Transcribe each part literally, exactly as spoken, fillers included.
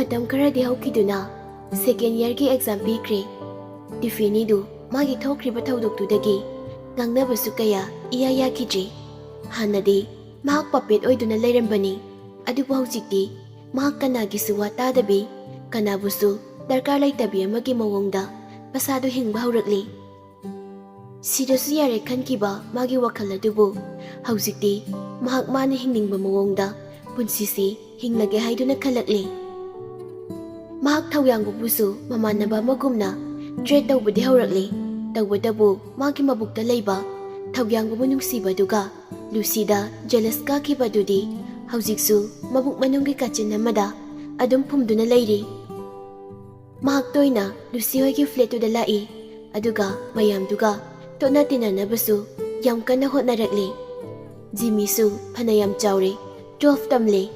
ꯃꯇꯝ ꯈꯔꯗꯤ ꯍꯧꯈꯤꯗꯨꯅ second yearꯒꯤ exam ꯄꯤꯈ꯭ꯔꯦ꯫ ꯇꯤꯐꯦꯅꯤꯗꯨ ꯃꯥꯒꯤ ꯊꯣꯛꯈ꯭ꯔꯤꯕ ꯊꯧꯗꯣꯛꯇꯨꯗꯒꯤ ꯉꯥꯡꯅꯕꯁꯨ ꯀꯌꯥ ꯏꯌꯥ ꯌꯥꯈꯤꯗ꯭ꯔꯦ꯫ ꯍꯥꯟꯅꯗꯤ ꯃꯍꯥꯛ puppet ꯑꯣꯏꯗꯨꯅ ꯂꯩꯔꯝꯕꯅꯤ, ꯑꯗꯨꯕꯨ ꯍꯧꯖꯤꯛꯇꯤ ꯃꯍꯥꯛ ꯀꯅꯥꯒꯤꯁꯨ ꯋꯥ ꯇꯥꯗꯕꯤ, ꯀꯅꯥꯕꯨꯁꯨ ꯗꯔꯀꯥꯔ ꯂꯩꯇꯕꯤ ꯑꯃꯒꯤ ꯃꯑꯣꯡꯗ ꯃꯁꯥꯗꯨ ꯍꯤꯡꯕ ꯍꯧꯔꯛꯂꯤ꯫ ꯁꯤꯔꯁꯨ ꯌꯥꯔꯦ ꯈꯟꯈꯤꯕ ꯃꯥꯒꯤ ꯋꯥꯈꯜ ꯑꯗꯨꯕꯨ ꯍꯧꯖꯤꯛꯇꯤ ꯃꯍꯥꯛ ꯃꯥꯅ ꯍꯤꯡꯅꯤꯡꯕ ꯃꯑꯣꯡꯗ ꯄꯨꯟꯁꯤꯁꯤ ꯍꯤꯡꯂꯒꯦ ꯍꯥꯏꯗꯨꯅ ꯈꯜꯂꯛꯂꯤ꯫ ꯃꯍꯥꯛ ꯊꯧꯌꯥꯡꯕꯕꯨꯁꯨ ꯃꯃꯥꯟꯅꯕ ꯑꯃꯒꯨꯝꯅ treat ꯇꯧꯕꯗꯤ ꯍꯧꯔꯛꯂꯤ꯫ ꯇꯧꯕꯇꯕꯨ ꯃꯥꯒꯤ ꯃꯕꯨꯛꯇ ꯂꯩꯕ ꯊꯧꯌꯥꯡꯕꯕꯨ ꯅꯨꯡꯁꯤꯕꯗꯨꯒ ꯂꯨꯁꯤꯗ jealous ꯀꯥꯈꯤꯕꯗꯨꯗꯤ ꯍꯧꯖꯤꯛꯁꯨ ꯃꯕꯨꯛ ꯃꯅꯨꯡꯒꯤ ꯀꯥꯆꯤꯟ ꯑꯃꯗ ꯑꯗꯨꯝ ꯐꯨꯝꯗꯨꯅ ꯂꯩꯔꯤ꯫ ꯃꯍꯥꯛ ꯇꯣꯏꯅ ꯂꯨꯁꯤ ꯍꯣꯏꯒꯤ flatꯇꯨꯗ ꯂꯥꯛꯏ, ꯑꯗꯨꯒ ꯃꯌꯥꯝꯗꯨꯒ ꯇꯣꯠꯅ ꯇꯤꯟꯅꯅꯕꯁꯨ ꯌꯥꯝ ꯀꯟꯅ ꯍꯣꯠꯅꯔꯛꯂꯤ꯫ ꯖꯤꯃꯤꯁꯨ ꯐꯅꯌꯥꯝ ꯆꯥꯎꯔꯦ, twelve ꯇꯝꯂꯦ꯫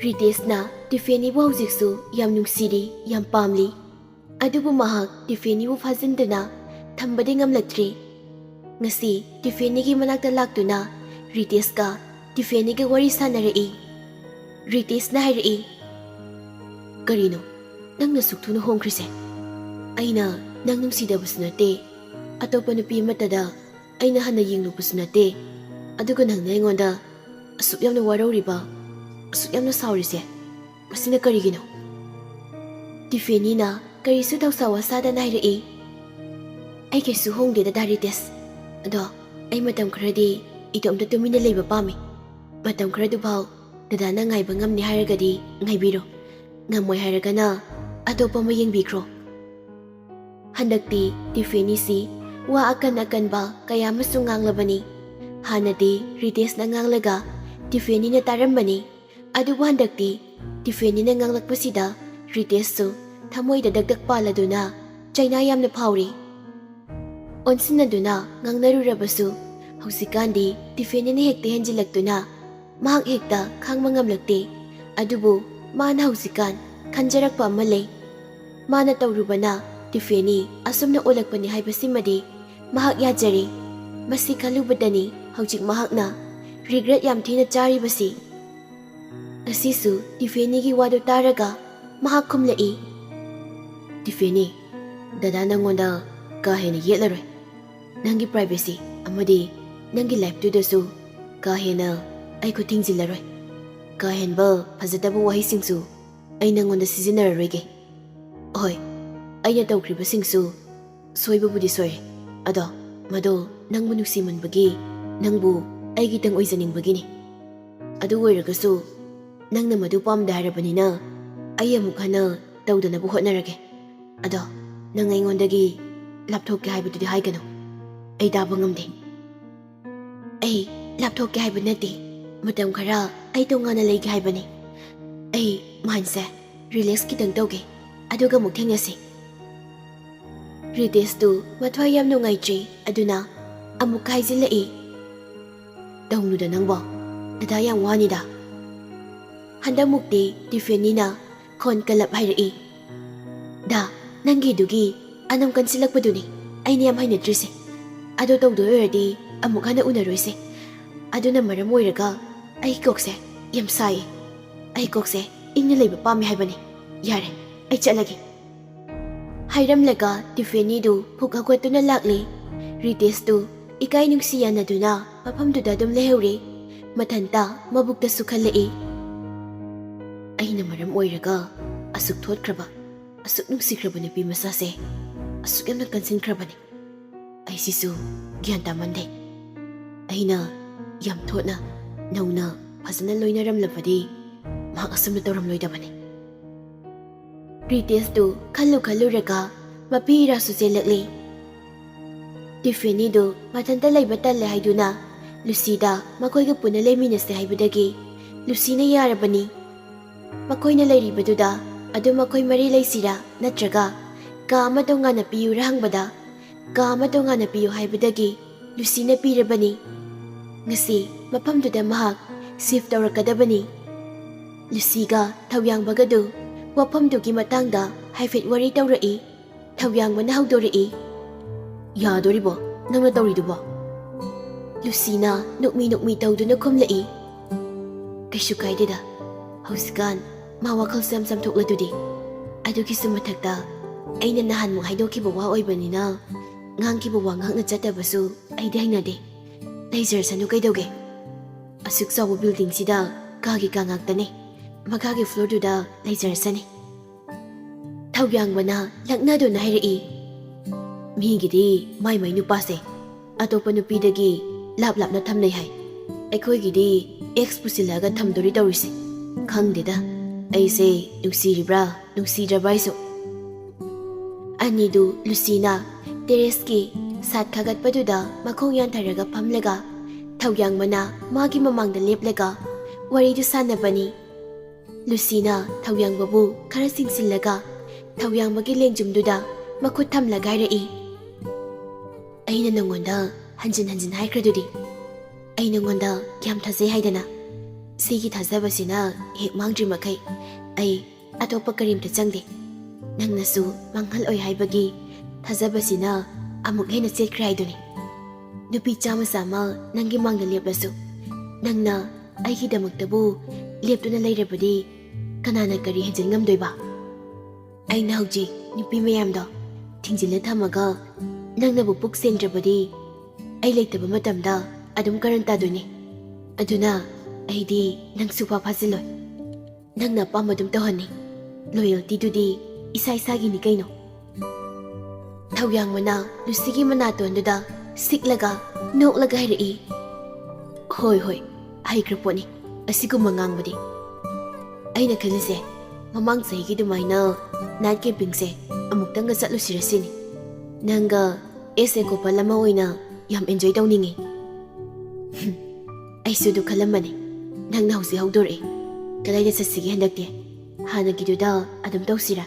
ꯔꯤꯇꯦꯁꯅ ꯇꯤꯐꯦꯅꯤꯕꯨ ꯍꯧꯖꯤꯛꯁꯨ ꯌꯥꯝ ꯅꯨꯡꯁꯤꯔꯤ, ꯌꯥꯝ ꯄꯥꯝꯂꯤ꯫ ꯑꯗꯨꯕꯨ ꯃꯍꯥꯛ ꯇꯤꯐꯦꯅꯤꯕꯨ ꯐꯥꯖꯤꯟꯗꯨꯅ ꯊꯝꯕꯗꯤ ꯉꯝꯂꯛꯇ꯭ꯔꯤ꯫ ꯉꯁꯤ ꯇꯤꯐꯦꯅꯤꯒꯤ ꯃꯅꯥꯛꯇ ꯂꯥꯛꯇꯨꯅ ꯔꯤꯇꯦꯁꯀ ꯇꯤꯐꯦꯅꯤꯒ ꯋꯥꯔꯤ ꯁꯥꯟꯅꯔꯛꯏ꯫ ꯔꯤꯇꯦꯁꯅ ꯍꯥꯏꯔꯛꯏ, "ꯀꯔꯤꯅꯣ ꯅꯪꯅ ꯁꯨꯛ ꯊꯨꯅ ꯍꯣꯡꯈ꯭ꯔꯤꯁꯦ? ꯑꯩꯅ ꯅꯪ ꯅꯨꯡꯁꯤꯗꯕꯁꯨ ꯅꯠꯇꯦ, ꯑꯇꯣꯞꯄ ꯅꯨꯄꯤ ꯑꯃꯠꯇꯗ ꯑꯩꯅ ꯍꯟꯅ ꯌꯦꯡꯂꯨꯕꯁꯨ ꯅꯠꯇꯦ, ꯑꯗꯨꯒ ꯅꯪꯅ ꯑꯩꯉꯣꯟꯗ ꯑꯁꯨꯛ ꯌꯥꯝꯅ ꯋꯥꯔꯧꯔꯤꯕ, ꯑꯁꯨꯛ ꯌꯥꯝꯅ ꯁꯥꯎꯔꯤꯁꯦ, ꯃꯁꯤꯅ ꯀꯔꯤꯒꯤꯅꯣ?" ꯇꯤꯐꯦꯅꯤꯅ ꯀꯔꯤꯁꯨ ꯊꯧꯁꯥ ꯋꯥꯁꯥꯗꯅ ꯍꯥꯏꯔꯛꯏ, "ꯑꯩ ꯀꯩꯁꯨ ꯍꯣꯡꯗꯦꯗ ꯗꯥ ꯔꯤꯇꯦꯁ꯫ ꯑꯗꯣ ꯑꯩ ꯃꯇꯝ ꯈꯔꯗꯤ ꯏꯇꯣꯝꯇ ꯇꯨꯃꯤꯟꯅ ꯂꯩꯕ ꯄꯥꯝꯃꯤ꯫ ꯃꯇꯝ ꯈꯔꯗꯨꯐꯥꯎ ꯗꯗꯥꯅ ꯉꯥꯏꯕ ꯉꯝꯅꯤ ꯍꯥꯏꯔꯒꯗꯤ ꯉꯥꯏꯕꯤꯔꯣ꯫ ꯉꯝꯃꯣꯏ ꯍꯥꯏꯔꯒꯅ ꯑꯇꯣꯞꯄ ꯑꯃ ꯌꯦꯡꯕꯤꯈ꯭ꯔꯣ꯫" ꯍꯟꯗꯛꯇꯤ ꯇꯤꯐꯦꯅꯤꯁꯤ ꯋꯥ ꯑꯀꯟ ꯑꯀꯟꯕ ꯀꯌꯥ ꯑꯃꯁꯨ ꯉꯥꯡꯂꯕꯅꯤ꯫ ꯍꯥꯟꯅꯗꯤ ꯔꯤꯇꯦꯁꯅ ꯉꯥꯡꯂꯒ ꯇꯤꯐꯦꯅꯤꯅ ꯇꯥꯔꯝꯕꯅꯤ꯫ ꯑꯗꯨꯕꯨ ꯍꯟꯗꯛꯇꯤ ꯇꯤꯐꯦꯅꯤꯅ ꯉꯥꯡꯂꯛꯄꯁꯤꯗ ꯔꯤꯇꯦꯁꯁꯨ ꯊꯃꯣꯏꯗ ꯗꯛ ꯗꯛ ꯄꯥꯜꯂꯗꯨꯅ ꯆꯩꯅꯥ ꯌꯥꯝꯅ ꯐꯥꯎꯔꯤ꯫ ꯑꯣꯟꯁꯤꯟꯅꯗꯨꯅ ꯉꯥꯡꯅꯔꯨꯔꯕꯁꯨ ꯍꯧꯖꯤꯛꯀꯥꯟꯗꯤ ꯇꯤꯐꯦꯅꯤꯅ ꯍꯦꯛꯇ ꯍꯦꯟꯖꯤꯜꯂꯛꯇꯨꯅ ꯃꯍꯥꯛ ꯍꯦꯛꯇ ꯈꯥꯡꯕ ꯉꯝꯂꯛꯇꯦ꯫ ꯑꯗꯨꯕꯨ ꯃꯥꯅ ꯍꯧꯖꯤꯛꯀꯥꯟ ꯈꯟꯖꯔꯛꯄ ꯑꯃ ꯂꯩ꯫ ꯃꯥꯅ ꯇꯧꯔꯨꯕꯅ ꯇꯤꯐꯦꯅꯤ ꯑꯁꯨꯝꯅ ꯑꯣꯜꯂꯛꯄꯅꯤ ꯍꯥꯏꯕꯁꯤꯃꯗꯤ ꯃꯍꯥꯛ ꯌꯥꯖꯔꯦ꯫ ꯃꯁꯤ ꯈꯜꯂꯨꯕꯗꯅꯤ ꯍꯧꯖꯤꯛ ꯃꯍꯥꯛꯅ regret ꯌꯥꯝ ꯊꯤꯅ ꯆꯥꯔꯤꯕꯁꯤ꯫ ꯉꯁꯤꯁꯨ ꯇꯤꯐꯦꯅꯤꯒꯤ ꯋꯥꯗꯨ ꯇꯥꯔꯒ ꯃꯍꯥꯛ ꯈꯨꯝꯂꯛꯏ꯫ "ꯇꯤꯐꯦꯅꯤ, ꯗꯗꯥ ꯅꯪꯉꯣꯟꯗ ꯀꯥ ꯍꯦꯟꯅ ꯌꯦꯠꯂꯔꯣꯏ꯫ ꯅꯪꯒꯤ privacy ꯑꯃꯗꯤ ꯅꯪꯒꯤ lifeꯇꯨꯗꯁꯨ ꯀꯥ ꯍꯦꯟꯅ ꯑꯩ ꯈꯨꯠ ꯊꯤꯡꯖꯤꯜꯂꯔꯣꯏ꯫ ꯀꯥ ꯍꯦꯟꯕ ꯐꯖꯗꯕ ꯋꯥꯍꯩꯁꯤꯡꯁꯨ ꯑꯩ ꯅꯪꯉꯣꯟꯗ ꯁꯤꯖꯤꯟꯅꯔꯔꯣꯏꯒꯦ꯫ ꯍꯣꯏ, ꯑꯩꯅ ꯇꯧꯈ꯭ꯔꯤꯕꯁꯤꯡꯁꯨ ꯁꯣꯏꯕꯕꯨꯗꯤ ꯁꯣꯏꯔꯦ, ꯑꯗꯣ ꯃꯗꯣ ꯅꯪꯕꯨ ꯅꯨꯡꯁꯤꯃꯟꯕꯒꯤ, ꯅꯪꯕꯨ ꯑꯩꯒꯤꯇꯪ ꯑꯣꯏꯖꯅꯤꯡꯕꯒꯤꯅꯤ꯫ ꯑꯗꯨ ꯑꯣꯏꯔꯒꯁꯨ ꯅꯪꯅ ꯃꯗꯨ ꯄꯥꯝꯗꯦ ꯍꯥꯏꯔꯕꯅꯤꯅ ꯑꯩ ꯑꯃꯨꯛ ꯍꯟꯅ ꯇꯧꯗꯅꯕ ꯍꯣꯠꯅꯔꯒꯦ꯫ ꯑꯗꯣ ꯅꯪ ꯑꯩꯉꯣꯟꯗꯒꯤ ꯂꯥꯞꯊꯣꯛꯀꯦ ꯍꯥꯏꯕꯗꯨꯗꯤ ꯍꯥꯏꯒꯅꯨ꯫ ꯑꯩ ꯇꯥꯕ ꯉꯝꯗꯦ꯫ ꯑꯩ ꯂꯥꯞꯊꯣꯛꯀꯦ ꯍꯥꯏꯕ ꯅꯠꯇꯦ꯫ ꯃꯇꯝ ꯈꯔ ꯑꯩ ꯇꯣꯉꯥꯟꯅ ꯂꯩꯒꯦ ꯍꯥꯏꯕꯅꯤ꯫ ꯑꯩ mindꯁꯦ relax ꯈꯤꯇꯪ ꯇꯧꯒꯦ, ꯑꯗꯨꯒ ꯑꯃꯨꯛ ꯊꯦꯡꯅꯁꯤ꯫" ꯔꯤꯇꯦꯁꯇꯨ ꯃꯊ꯭ꯋꯥꯏ ꯌꯥꯝ ꯅꯨꯡꯉꯥꯏꯇ꯭ꯔꯤ, ꯑꯗꯨꯅ ꯑꯃꯨꯛꯀ ꯍꯥꯏꯖꯤꯜꯂꯛꯏ꯫ "ꯇꯧꯅꯨꯗ ꯅꯪꯕꯣ, ꯗꯗꯥ ꯌꯥꯝ ꯋꯥꯅꯤꯗ꯫" ꯍꯟꯗꯛꯃꯨꯛꯇꯤ ꯇꯤꯐꯦꯅꯤꯅ ꯈꯣꯟ ꯀꯜꯂꯞ ꯍꯥꯏꯔꯛꯏ꯫ "ꯗꯥ, ꯅꯪꯒꯤꯗꯨꯒꯤ ꯑꯅꯝ ꯀꯟꯁꯤꯜꯂꯛꯄꯗꯨꯅꯤ ꯑꯩꯅ ꯌꯥꯝ ꯍꯩꯅꯗ꯭ꯔꯤꯁꯦ꯫ ꯑꯗꯣ ꯇꯧꯗꯣꯏ ꯑꯣꯏꯔꯗꯤ ꯑꯃꯨꯛ ꯍꯟꯅ ꯎꯅꯔꯣꯏꯁꯦ꯫ ꯑꯗꯨꯅ ꯃꯔꯝ ꯑꯣꯏꯔꯒ ꯑꯩ ꯀꯣꯛꯁꯦ ꯌꯥꯝ ꯁꯥꯏꯌꯦ꯫ ꯑꯩ ꯀꯣꯛꯁꯦ ꯏꯪꯅ ꯂꯩꯕ ꯄꯥꯝꯃꯦ ꯍꯥꯏꯕꯅꯤ꯫ ꯌꯥꯔꯦ, ꯑꯩ ꯆꯠꯂꯒꯦ꯫" ꯍꯥꯏꯔꯝꯂꯒ ꯇꯤꯐꯦꯅꯤꯗꯨ ꯐꯨꯛ ꯍꯧꯒꯠꯇꯨꯅ ꯂꯥꯛꯂꯦ꯫ ꯔꯤꯇꯦꯁꯇꯨ ꯏꯀꯥꯏ ꯅꯨꯡꯁꯤ ꯌꯥꯅꯗꯨꯅ ꯃꯐꯝꯗꯨꯗ ꯑꯗꯨꯝ ꯂꯩꯍꯧꯔꯦ꯫ ꯃꯊꯟꯇ ꯃꯕꯨꯛꯇꯁꯨ ꯈꯜꯂꯛꯏ, "ꯑꯩꯅ ꯃꯔꯝ ꯑꯣꯏꯔꯒ ꯑꯁꯨꯛ ꯊꯣꯠꯈ꯭ꯔꯕ, ꯑꯁꯨꯛ ꯅꯨꯡꯁꯤꯈ꯭ꯔꯕ ꯅꯨꯄꯤ ꯃꯆꯥꯁꯦ ꯑꯁꯨꯛ ꯌꯥꯝꯅ ꯀꯟꯁꯤꯟꯈ꯭ꯔꯕꯅꯤ꯫ ꯑꯩꯁꯤꯁꯨ ꯒ꯭ꯌꯥꯟ ꯇꯥꯃꯟꯗꯦ꯫ ꯑꯩꯅ ꯌꯥꯝ ꯊꯣꯠꯅ, ꯅꯧꯅ, ꯐꯖꯅ ꯂꯣꯏꯅꯔꯝꯂꯕꯗꯤ ꯃꯍꯥꯛ ꯑꯁꯨꯝꯅ ꯇꯧꯔꯝꯂꯣꯏꯗꯕꯅꯤ꯫" ꯔꯤꯇꯦꯁꯇꯨ ꯈꯜꯂꯨ ꯈꯜꯂꯨꯔꯒ ꯃꯄꯤ ꯏꯔꯥꯁꯨ ꯆꯦꯜꯂꯛꯂꯤ꯫ ꯇꯤꯐꯦꯅꯤꯗꯨ ꯃꯊꯟꯇ ꯂꯩꯕ ꯇꯜꯂꯦ ꯍꯥꯏꯗꯨꯅ ꯂꯨꯁꯤꯗ ꯃꯈꯣꯏꯒ ꯄꯨꯟꯅ ꯂꯩꯃꯤꯟꯅꯁꯦ ꯍꯥꯏꯕꯗꯒꯤ ꯂꯨꯁꯤꯅ ꯌꯥꯔꯕꯅꯤ꯫ ꯃꯈꯣꯏꯅ ꯂꯩꯔꯤꯕꯗꯨꯗ ꯑꯗꯨꯝ ꯃꯈꯣꯏ ꯃꯔꯤ ꯂꯩꯁꯤꯔꯥ, ꯅꯠꯇ꯭ꯔꯒ ꯀꯥ ꯑꯃ ꯇꯣꯉꯥꯟꯅ ꯄꯤꯌꯨꯔꯥ ꯍꯪꯕꯗ, ꯀꯥ ꯑꯃ ꯇꯣꯉꯥꯟꯅ ꯄꯤꯌꯨ ꯍꯥꯏꯕꯗꯒꯤ ꯂꯨꯁꯤꯅ ꯄꯤꯔꯕꯅꯤ꯫ ꯉꯁꯤ ꯃꯐꯝꯗꯨꯗ ꯃꯍꯥꯛ shift ꯇꯧꯔꯛꯀꯗꯕꯅꯤ꯫ ꯂꯨꯁꯤꯒ ꯊꯧꯌꯥꯡꯕꯒꯗꯨ ꯋꯥꯐꯝꯗꯨꯒꯤ ꯃꯇꯥꯡꯗ ꯍꯥꯏꯐꯦꯠ ꯋꯥꯔꯤ ꯇꯧꯔꯛꯏ꯫ ꯊꯧꯌꯥꯡꯕꯅ ꯍꯧꯗꯣꯔꯛꯏ, "ꯌꯥꯗꯣꯔꯤꯕꯣ ꯅꯪꯅ ꯇꯧꯔꯤꯗꯨꯕꯣ?" ꯂꯨꯁꯤꯅ ꯅꯣꯛꯃꯤ ꯅꯣꯛꯃꯤ ꯇꯧꯗꯨꯅ ꯈꯨꯝꯂꯛꯏ, "ꯀꯩꯁꯨ ꯀꯥꯏꯗꯦꯗ, ꯍꯧꯖꯤꯛꯀꯥꯟ ꯃꯥ ꯋꯥꯈꯜꯁꯨ ꯌꯥꯝ ꯆꯝꯊꯣꯛꯂꯗꯨꯗꯤ꯫ ꯑꯗꯨꯒꯤꯁꯨ ꯃꯊꯛꯇ ꯑꯩꯅ ꯅꯍꯥꯟꯃꯨꯛ ꯍꯥꯏꯗꯣꯛꯈꯤꯕ ꯋꯥ ꯑꯣꯏꯕꯅꯤꯅ ꯉꯥꯡꯈꯤꯕ ꯋꯥ ꯉꯥꯛꯅ ꯆꯠꯇꯕꯁꯨ ꯑꯩꯗꯤ ꯍꯩꯅꯗꯦ꯫ ꯂꯩꯖꯔꯁꯅꯨ ꯀꯩꯗꯧꯒꯦ? ꯑꯁꯨꯛ ꯆꯥꯎꯕ ꯕꯤꯜꯗꯤꯡꯁꯤꯗ ꯀꯥꯒꯤ ꯀꯥ ꯉꯥꯛꯇꯅꯦ꯫ ꯃꯈꯥꯒꯤ ꯐ꯭ꯂꯣꯔꯗꯨꯗ ꯂꯩꯖꯔꯁꯅꯤ꯫ ꯊꯧꯌꯥꯡꯕꯅ ꯂꯛꯅꯗꯨꯅ ꯍꯥꯏꯔꯛꯏ, "ꯃꯤꯒꯤꯗꯤ ꯃꯥꯏ ꯃꯥꯏ ꯅꯨꯄꯥꯁꯦ ꯑꯇꯣꯞꯄ ꯅꯨꯄꯤꯗꯒꯤ ꯂꯥꯞ ꯂꯥꯞꯅ ꯊꯝꯅꯩ ꯍꯥꯏ꯫ ꯑꯩꯈꯣꯏꯒꯤꯗꯤ ꯑꯦꯛꯁ ꯄꯨꯁꯤꯜꯂꯛꯑꯒ ꯊꯝꯗꯣꯔꯤ ꯇꯧꯔꯤꯁꯦ꯫ ꯈꯪꯗꯦꯗ, ꯑꯩꯁꯦ ꯅꯨꯡꯁꯤꯔꯤꯕ꯭ꯔꯥ ꯅꯨꯡꯁꯤꯗ꯭ꯔꯕ꯭ꯔꯥ ꯑꯩꯁꯨ꯫" ꯑꯅꯤꯗꯨ ꯂꯨꯁꯤꯅ ꯇꯦꯔꯦꯁꯀꯤ ꯁꯥꯠ ꯈꯥꯒꯠꯄꯗꯨꯗ ꯃꯈꯣꯡ ꯌꯥꯟꯊꯔꯒ ꯐꯝꯂꯒ ꯊꯧꯌꯥꯡꯕꯅ ꯃꯥꯒꯤ ꯃꯃꯥꯡꯗ ꯂꯦꯞꯂꯒ ꯋꯥꯔꯤꯗꯨ ꯁꯥꯟꯅꯕꯅꯤ꯫ ꯂꯨꯁꯤꯅ ꯊꯧꯌꯥꯡꯕꯕꯨ ꯈꯔ ꯆꯤꯡꯁꯤꯜꯂꯒ ꯊꯧꯌꯥꯡꯕꯒꯤ ꯂꯦꯡꯖꯨꯝꯗꯨꯗ ꯃꯈꯨꯠ ꯊꯝꯂꯒ ꯍꯥꯏꯔꯛꯏ, "ꯑꯩꯅ ꯅꯉꯣꯟꯗ ꯍꯟꯖꯤꯟ ꯍꯟꯖꯤꯟ ꯍꯥꯏꯈ꯭ꯔꯗꯨꯗꯤ, ꯑꯩ ꯅꯉꯣꯟꯗ ꯀꯌꯥꯝ ꯊꯥꯖꯩ ꯍꯥꯏꯗꯅ꯫ ꯁꯤꯒꯤ ꯊꯥꯖꯕꯁꯤꯅ ꯍꯦꯛ ꯃꯥꯡꯗ꯭ꯔꯤ ꯃꯈꯩ ꯑꯩ ꯑꯇꯣꯞꯄ ꯀꯔꯤꯝꯇ ꯆꯪꯗꯦ꯫ ꯅꯪꯅꯁꯨ ꯃꯥꯡꯍꯜꯂꯣꯏ ꯍꯥꯏꯕꯒꯤ ꯊꯥꯖꯕꯁꯤꯅ ꯑꯃꯨꯛ ꯍꯦꯟꯅ ꯆꯦꯠꯈ꯭ꯔꯦ ꯍꯥꯏꯗꯨꯅꯤ꯫ ꯅꯨꯄꯤ ꯆꯥꯝꯃ ꯆꯥꯝꯃ ꯅꯪꯒꯤ ꯃꯥꯡꯗ ꯂꯦꯞꯂꯁꯨ, ꯅꯪꯅ ꯑꯩꯒꯤꯗꯃꯛꯇꯕꯨ ꯂꯦꯞꯇꯨꯅ ꯂꯩꯔꯕꯗꯤ ꯀꯅꯥꯅ ꯀꯔꯤ ꯍꯦꯟꯖꯤꯟ ꯉꯝꯗꯣꯏꯕ? ꯑꯩꯅ ꯍꯧꯖꯤꯛ ꯅꯨꯄꯤ ꯃꯌꯥꯝꯗꯣ ꯊꯤꯡꯖꯤꯜꯂ ꯊꯝꯃꯒ ꯅꯪꯅꯕꯨ ꯄꯨꯛ ꯁꯦꯡꯗ꯭ꯔꯕꯗꯤ ꯑꯩ ꯂꯩꯇꯕ ꯃꯇꯝꯗ ꯑꯗꯨꯝ ꯀꯔꯟ ꯇꯥꯗꯣꯏꯅꯦ꯫ ꯑꯗꯨꯅ ꯑꯩꯗꯤ ꯅꯪ ꯁꯨꯐꯥ ꯐꯥꯖꯤꯜꯂꯣꯏ꯫ ꯅꯪꯅ ꯑꯄꯥꯝꯕ ꯑꯗꯨꯝ ꯇꯧꯍꯟꯅꯤ꯫ ꯂꯣꯌꯦꯜꯇꯤꯗꯨꯗꯤ ꯏꯁꯥ ꯏꯁꯥꯒꯤꯅꯤ ꯀꯩꯅꯣ꯫" ꯊꯧꯌꯥꯡꯕꯅ ꯂꯨꯁꯤꯒꯤ ꯃꯅꯥꯇꯣꯟꯗꯨꯗ ꯁꯤꯛꯂꯒ ꯅꯣꯛꯂꯒ ꯍꯥꯏꯔꯛꯏ, "ꯍꯣꯏ ꯍꯣꯏ, ꯍꯩꯈ꯭ꯔ ꯄꯣꯠꯅꯤ ꯑꯁꯤꯒꯨꯝꯕ ꯉꯥꯡꯕꯗꯤ꯫ ꯑꯩꯅ ꯈꯜꯂꯤꯁꯦ, ꯃꯃꯥꯡ ꯆꯍꯤꯒꯤ ꯑꯗꯨꯃꯥꯏꯅ ꯅꯥꯏꯠ ꯀꯦꯝꯄꯤꯡꯁꯦ ꯑꯃꯨꯛꯇꯪꯒ ꯆꯠꯂꯨꯁꯤꯔ ꯁꯤꯅꯤ꯫ ꯅꯪꯒ ꯑꯦꯁ ꯑꯦ ꯀꯣꯄꯜ ꯑꯃ ꯑꯣꯏꯅ ꯌꯥꯝ ꯑꯦꯟꯖꯣꯏ ꯇꯧꯅꯤꯡꯉꯤ꯫" "ꯍꯨꯝ, ꯑꯩꯁꯨ ꯑꯗꯨ ꯈꯜꯂꯝꯕꯅꯤ꯫ ꯅꯪꯅ ꯍꯧꯖꯤꯛ ꯍꯧꯗꯣꯔꯛꯑꯦ꯫ ꯀꯗꯥꯏꯗ ꯆꯠꯁꯤꯒꯦ ꯍꯟꯗꯛꯇꯤ? ꯍꯥꯟꯅꯒꯤꯗꯨꯗ ꯑꯗꯨꯝ ꯇꯧꯁꯤꯔꯥ?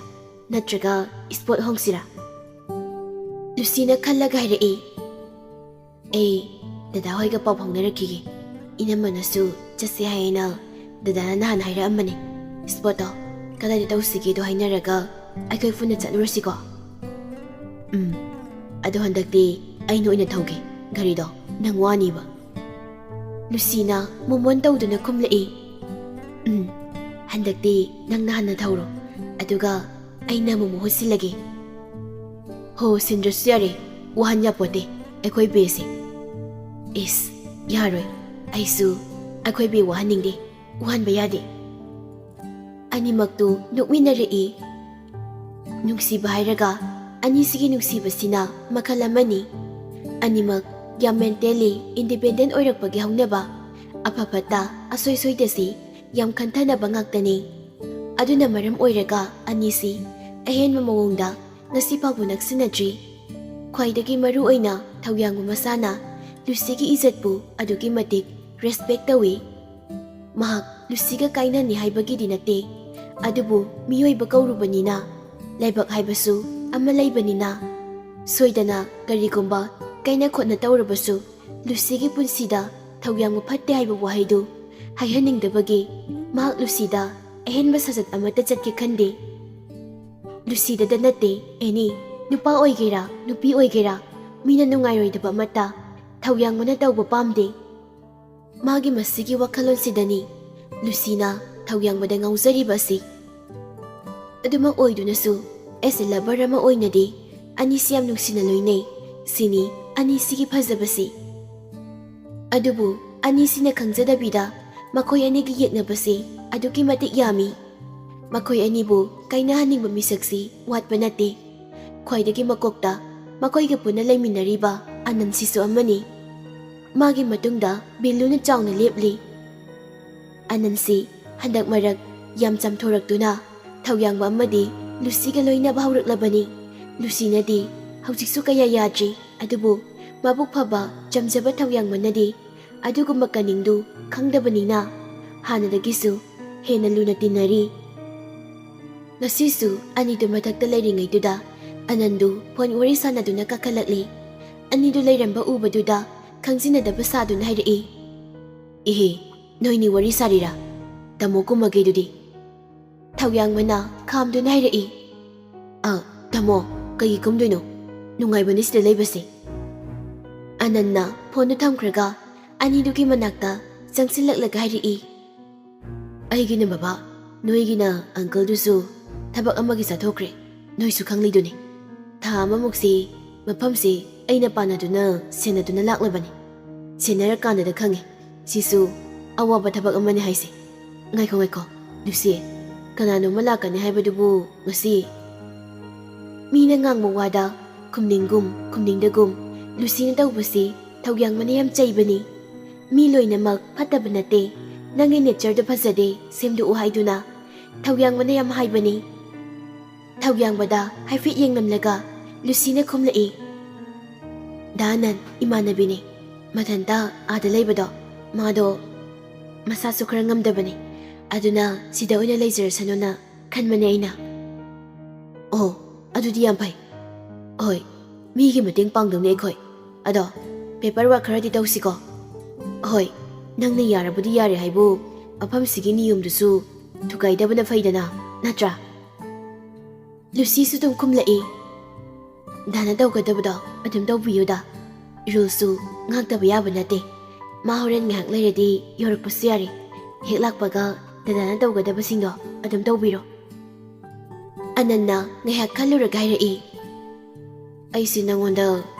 ꯅꯠꯇ꯭ꯔꯒ ꯏꯁꯄꯣꯠ ꯍꯣꯡꯁꯤꯔꯥ?" ꯂꯨꯁꯤꯅ ꯈꯜꯂꯒ ꯍꯥꯏꯔꯛꯏ, "ꯑꯩ ꯗꯗꯥ ꯍꯣꯏꯒ ꯄꯥꯎ ꯐꯥꯎꯅꯔꯛꯈꯤꯒꯦ꯫ ꯏꯅꯝꯃꯅꯁꯨ ꯆꯠꯁꯦ ꯍꯥꯏꯌꯦꯅ ꯗꯗꯥꯅ ꯅꯍꯥꯟ ꯍꯥꯏꯔꯛꯑꯝꯕꯅꯦ꯫ ꯏꯁꯄꯣꯠꯇꯣ ꯀꯗꯥꯏꯗ ꯇꯧꯁꯤꯒꯦꯗꯣ ꯍꯥꯏꯅꯔꯒ ꯑꯩꯈꯣꯏ ꯄꯨꯟꯅ ꯆꯠꯂꯨꯔꯁꯤꯀꯣ꯫" "ꯎꯝ, ꯑꯗꯣ ꯍꯟꯗꯛꯇꯤ ꯑꯩꯅ ꯑꯣꯏꯅ ꯊꯧꯒꯦ ꯒꯥꯔꯤꯗꯣ, ꯅꯪ ꯋꯥꯅꯤꯕ꯫" ꯂꯨꯁꯤꯅ ꯃꯣꯃꯣꯟ ꯇꯧꯗꯨꯅ ꯈꯨꯝꯂꯛꯏ, "ꯎꯝ, ꯍꯟꯗꯛꯇꯤ ꯅꯪꯅ ꯍꯥꯟꯅ ꯊꯧꯔꯣ, ꯑꯗꯨꯒ ꯑꯩꯅ ꯑꯃꯨꯛ ꯃꯍꯨꯠ ꯁꯤꯜꯂꯒꯦ꯫ ꯍꯣ, ꯁꯤꯟꯗ꯭ꯔꯁꯨ ꯌꯥꯔꯦ, ꯋꯥꯍꯟ ꯌꯥꯄꯣꯠꯇꯦ ꯑꯩꯈꯣꯏ ꯕꯦꯁꯦ꯫ ꯏꯁ, ꯌꯥꯔꯣꯏ, ꯑꯩꯁꯨ ꯑꯩꯈꯣꯏ ꯕꯦ ꯋꯥꯍꯟꯅꯤꯡꯗꯦ, ꯋꯥꯍꯟꯕ ꯌꯥꯗꯦ꯫ ꯑꯅꯤꯃꯛꯇꯨ ꯅꯣꯛꯃꯤꯟꯅꯔꯛꯏ꯫ ꯅꯨꯡꯁꯤꯕ ꯍꯥꯏꯔꯒ ꯑꯅꯤꯁꯤꯒꯤ ꯅꯨꯡꯁꯤꯕꯁꯤꯅ ꯃꯈꯜ ꯑꯃꯅꯤ꯫ ꯑꯅꯤꯃꯛ ꯌꯥꯝ mentally independent ꯑꯣꯏꯔꯛꯄꯒꯤ ꯍꯧꯅꯕ, ꯑꯐ ꯐꯠꯇ ꯑꯁꯣꯏ ꯁꯣꯏꯗꯁꯤ ꯌꯥꯝ ꯈꯟꯊꯅꯕ ꯉꯥꯛꯇꯅꯤ꯫ ꯑꯗꯨꯅ ꯃꯔꯝ ꯑꯣꯏꯔꯒ ꯑꯅꯤꯁꯤ ꯑꯍꯦꯟꯕ ꯃꯑꯣꯡꯗ ꯉꯁꯤ ꯐꯥꯎꯕ ꯅꯛꯁꯤꯟꯅꯗ꯭ꯔꯤ꯫ ꯈ꯭ꯋꯥꯏꯗꯒꯤ ꯃꯔꯨ ꯑꯣꯏꯅ ꯊꯧꯌꯥꯡꯕ ꯃꯁꯥꯅ ꯂꯨꯁꯤꯒꯤ ꯏꯖꯠꯄꯨ ꯑꯗꯨꯛꯀꯤ ꯃꯇꯤꯛ respect ꯇꯧꯏ꯫ ꯃꯍꯥꯛ ꯂꯨꯁꯤꯒ ꯀꯥꯏꯅꯅꯤ ꯍꯥꯏꯕꯒꯤꯗꯤ ꯅꯠꯇꯦ, ꯑꯗꯨꯕꯨ ꯃꯤꯑꯣꯏꯕ ꯀꯧꯔꯨꯕꯅꯤꯅ, ꯂꯥꯏꯕꯛ ꯍꯥꯏꯕꯁꯨ ꯑꯃ ꯂꯩꯕꯅꯤꯅ, ꯁꯣꯏꯗꯅ ꯀꯔꯤꯒꯨꯝꯕ ꯀꯥꯏꯅ ꯈꯣꯠꯅ ꯇꯧꯔꯕꯁꯨ ꯂꯨꯁꯤꯒꯤ ꯄꯨꯟꯁꯤꯗ ꯊꯧꯌꯥꯡꯕ ꯐꯠꯇꯦ ꯍꯥꯏꯕ ꯋꯥꯍꯩꯗꯨ ꯍꯥꯏꯍꯟꯅꯤꯡꯗꯕꯒꯤ ꯃꯍꯥꯛ ꯂꯨꯁꯤꯗ ꯑꯍꯦꯟꯕ ꯁꯥꯖꯠ ꯑꯃꯠꯇ ꯆꯠꯀꯦ ꯈꯟꯗꯦ꯫ ꯂꯨꯁꯤꯗꯗ ꯅꯠꯇꯦ, any ꯅꯨꯄꯥ ꯑꯣꯏꯒꯦꯔꯥ ꯅꯨꯄꯤ ꯑꯣꯏꯒꯦꯔꯥ, ꯃꯤꯅ ꯅꯨꯡꯉꯥꯏꯔꯣꯏꯗꯕ ꯑꯃꯠꯇ ꯊꯧꯌꯥꯡꯕꯅ ꯇꯧꯕ ꯄꯥꯝꯗꯦ꯫ ꯃꯥꯒꯤ ꯃꯁꯤꯒꯤ ꯋꯥꯈꯜꯂꯣꯟꯁꯤꯗꯅꯤ ꯂꯨꯁꯤꯅ ꯊꯧꯌꯥꯡꯕꯗ ꯉꯥꯎꯖꯔꯤꯕ ꯑꯁꯤ꯫ ꯑꯗꯨꯃꯛ ꯑꯣꯏꯗꯨꯅꯁꯨ, as a lover ꯑꯃ ꯑꯣꯏꯅꯗꯤ ꯑꯅꯤꯁꯤ ꯌꯥꯝ ꯅꯨꯡꯁꯤꯅ ꯂꯣꯏꯅꯩ꯫ ꯁꯤꯅꯤ ꯑꯅꯤꯁꯤꯒꯤ ꯐꯖꯕꯁꯤ꯫ ꯑꯗꯨꯕꯨ ꯑꯅꯤꯁꯤꯅ ꯈꯪꯖꯗꯕꯤꯗ ꯃꯈꯣꯏ ꯑꯅꯤꯒꯤ ꯌꯦꯛꯅꯕꯁꯤ ꯑꯗꯨꯛꯀꯤ ꯃꯇꯤꯛ ꯌꯥꯝꯃꯤ꯫ ꯃꯈꯣꯏ ꯑꯅꯤꯕꯨ ꯀꯥꯏꯅꯍꯟꯅꯤꯡꯕ ꯃꯤꯁꯛꯁꯤ ꯋꯥꯠꯄ ꯅꯠꯇꯦ꯫ ꯈ꯭ꯋꯥꯏꯗꯒꯤ ꯃꯀꯣꯛꯇ ꯃꯈꯣꯏꯒ ꯄꯨꯟꯅ ꯂꯩꯃꯤꯟꯅꯔꯤꯕ ꯑꯅꯟꯁꯤꯁꯨ ꯑꯃꯅꯤ꯫ ꯃꯥꯒꯤ ꯃꯇꯨꯡꯗ ꯕꯤꯜꯂꯨꯅ ꯆꯥꯎꯅ ꯂꯦꯞꯂꯤ꯫ ꯑꯅꯟꯁꯤ ꯍꯟꯗꯛ ꯃꯔꯛ ꯌꯥꯝ ꯆꯝꯊꯣꯔꯛꯇꯨꯅ ꯊꯧꯌꯥꯡꯕ ꯑꯃꯗꯤ ꯂꯨꯁꯤꯒ ꯂꯣꯏꯅꯕ ꯍꯧꯔꯛꯂꯕꯅꯤ꯫ ꯂꯨꯁꯤꯅꯗꯤ ꯍꯧꯖꯤꯛꯁꯨ ꯀꯌꯥ ꯌꯥꯗ꯭ꯔꯤ, ꯑꯗꯨꯕꯨ ꯃꯕꯨꯛ ꯐꯕ ꯆꯝꯖꯕ ꯊꯧꯌꯥꯡꯕꯅꯗꯤ ꯑꯗꯨꯒꯨꯝꯕ ꯀꯅꯤꯡꯗꯨ ꯈꯪꯗꯕꯅꯤꯅ ꯍꯥꯟꯅꯗꯒꯤꯁꯨ ꯍꯦꯟꯅ ꯂꯨꯅ ꯇꯤꯟꯅꯔꯤ꯫ ꯉꯁꯤꯁꯨ ꯑꯅꯤꯗꯨ ꯃꯊꯛꯇ ꯂꯩꯔꯤꯉꯩꯗꯨꯗ ꯑꯅꯟꯗꯨ ꯐꯣꯟ ꯋꯥꯔꯤ ꯁꯥꯟꯅꯗꯨꯅ ꯀꯥꯈꯠꯂꯛꯂꯤ꯫ ꯑꯅꯤꯗꯨ ꯂꯩꯔꯝꯕ ꯎꯕꯗꯨꯗ ꯈꯪꯖꯤꯟꯅꯗꯕ ꯁꯥꯗꯨꯅ ꯍꯥꯏꯔꯛꯏ, "ꯏꯍꯦ, ꯅꯣꯏꯅꯤ ꯋꯥꯔꯤ ꯁꯥꯔꯤꯔꯥ? ꯇꯥꯃꯣ ꯀꯨꯝꯃꯒꯦ ꯑꯗꯨꯗꯤ꯫" ꯊꯧꯌꯥꯡꯕꯅ ꯈꯥꯝꯗꯨꯅ ꯍꯥꯏꯔꯛꯏ, "ꯑ, ꯇꯥꯃꯣ, ꯀꯩꯒꯤ ꯀꯨꯝꯗꯣꯏꯅꯣ? ꯅꯨꯡꯉꯥꯏꯕꯅꯤ ꯁꯤꯗ ꯂꯩꯕꯁꯦ꯫" ꯑꯅꯟꯅ ꯐꯣꯟꯗꯨ ꯊꯝꯈ꯭ꯔꯒ ꯑꯅꯤꯗꯨꯒꯤ ꯃꯅꯥꯛꯇ ꯆꯪꯁꯤꯜꯂꯛꯂꯒ ꯍꯥꯏꯔꯛꯏ, "ꯑꯩꯒꯤꯅ ꯕꯕꯥ ꯅꯣꯏꯒꯤꯅ ꯑꯪꯀꯜꯗꯨꯁꯨ ꯊꯕꯛ ꯑꯃꯒꯤ ꯆꯠꯊꯣꯛꯈ꯭ꯔꯦ, ꯅꯣꯏꯁꯨ ꯈꯪꯂꯤꯗꯨꯅꯤ꯫ ꯊꯥ ꯑꯃꯃꯨꯛꯁꯤ ꯃꯐꯝꯁꯤ ꯑꯩꯅ ꯄꯥꯟꯅꯗꯨꯅ ꯁꯦꯟꯅꯗꯨꯅ ꯂꯥꯛꯂꯕꯅꯤ꯫ ꯁꯦꯟꯅꯔꯀꯥꯟꯗꯗ ꯈꯪꯉꯤ, ꯁꯤꯁꯨ ꯑꯋꯥꯕ ꯊꯕꯛ ꯑꯃꯅꯤ ꯍꯥꯏꯁꯦ꯫ ꯉꯥꯏꯈꯣ, ꯉꯥꯏꯈꯣ, ꯂꯨꯁꯤ, ꯀꯅꯥꯅꯣꯝꯃ ꯂꯥꯛꯀꯅꯤ ꯍꯥꯏꯕꯗꯨꯕꯨ ꯉꯁꯤ? ꯃꯤꯅ ꯉꯥꯡꯕ ꯋꯥꯗ ꯈꯨꯝꯅꯤꯡꯒꯨꯝ ꯈꯨꯝꯅꯤꯡꯗꯒꯨꯝ, ꯂꯨꯁꯤꯅ ꯇꯧꯕꯁꯤ ꯊꯧꯌꯥꯡꯕꯅ ꯌꯥꯝ ꯆꯩꯕꯅꯤ꯫ ꯃꯤ ꯂꯣꯏꯅꯃꯛ ꯐꯠꯇꯕ ꯅꯠꯇꯦ, ꯅꯪꯒꯤ ꯅꯦꯆꯔꯗꯨ ꯐꯖꯗꯦ, ꯁꯦꯝꯗꯣꯛꯎ ꯍꯥꯏꯗꯨꯅ ꯊꯧꯌꯥꯡꯕꯅ ꯌꯥꯝ ꯍꯥꯏꯕꯅꯤ꯫ ꯊꯧꯌꯥꯡꯕꯗ ꯍꯥꯏꯐꯦꯠ ꯌꯦꯡꯂꯝꯂꯒ ꯂꯨꯁꯤꯅ ꯈꯨꯝꯂꯛꯏ, "ꯗꯥ ꯑꯅꯟ ꯏꯃꯥꯟꯅꯕꯤꯅꯤ, ꯃꯊꯟꯇ ꯑꯥꯗ ꯂꯩꯕꯗꯣ, ꯃꯥꯗꯣ ꯃꯁꯥꯁꯨ ꯈꯔ ꯉꯝꯗꯕꯅꯤ, ꯑꯗꯨꯅ ꯁꯤꯗ ꯑꯣꯏꯅ ꯂꯩꯖꯔꯁꯅꯨꯅ ꯈꯟꯕꯅꯦ ꯑꯩꯅ꯫" "ꯑꯣ, ꯑꯗꯨꯗꯤ ꯌꯥꯝ ꯐꯩ꯫ ꯍꯣꯏ, ꯃꯤꯒꯤ ꯃꯇꯦꯡ ꯄꯥꯡꯗꯧꯅꯤ ꯑꯩꯈꯣꯏ꯫ ꯑꯗꯣ ꯄꯦꯄꯔ ꯋꯥꯔꯛ ꯈꯔꯗꯤ ꯇꯧꯁꯤꯀꯣ?" "ꯍꯣꯏ, ꯅꯪꯅ ꯌꯥꯔꯕꯨꯗꯤ ꯌꯥꯔꯦ ꯍꯥꯏꯕꯨ, ꯃꯐꯝꯁꯤꯒꯤ ꯅꯤꯌꯣꯝꯗꯨꯁꯨ ꯊꯨꯒꯥꯏꯗꯕꯅ ꯐꯩꯗꯅ, ꯅꯠꯇ꯭ꯔꯥ?" ꯂꯨꯁꯤꯁꯨ ꯑꯗꯨꯝ ꯈꯨꯝꯂꯛꯏ, "ꯗꯥꯅ ꯇꯧꯒꯗꯕꯗꯣ ꯑꯗꯨꯝ ꯇꯧꯕꯤꯌꯨꯗ꯫ ꯔꯨꯜꯁꯨ ꯉꯥꯛꯇꯕ ꯌꯥꯕ ꯅꯠꯇꯦ꯫ ꯃꯥ ꯍꯣꯔꯦꯟ ꯉꯥꯏꯍꯥꯛ ꯂꯩꯔꯗꯤ ꯌꯧꯔꯛꯄꯁꯨ ꯌꯥꯔꯦ꯫ ꯍꯦꯛ ꯂꯥꯛꯄꯒ ꯗꯗꯥꯅ ꯇꯧꯒꯗꯕꯁꯤꯡꯗꯣ ꯑꯗꯨꯝ ꯇꯧꯕꯤꯔꯣ꯫" ꯑꯅꯟꯅ ꯉꯥꯏꯍꯥꯛ ꯈꯜꯂꯨꯔꯒ ꯍꯥꯏꯔꯛꯏ, "ꯑꯩꯁꯦ ꯅꯪꯉꯣꯟꯗ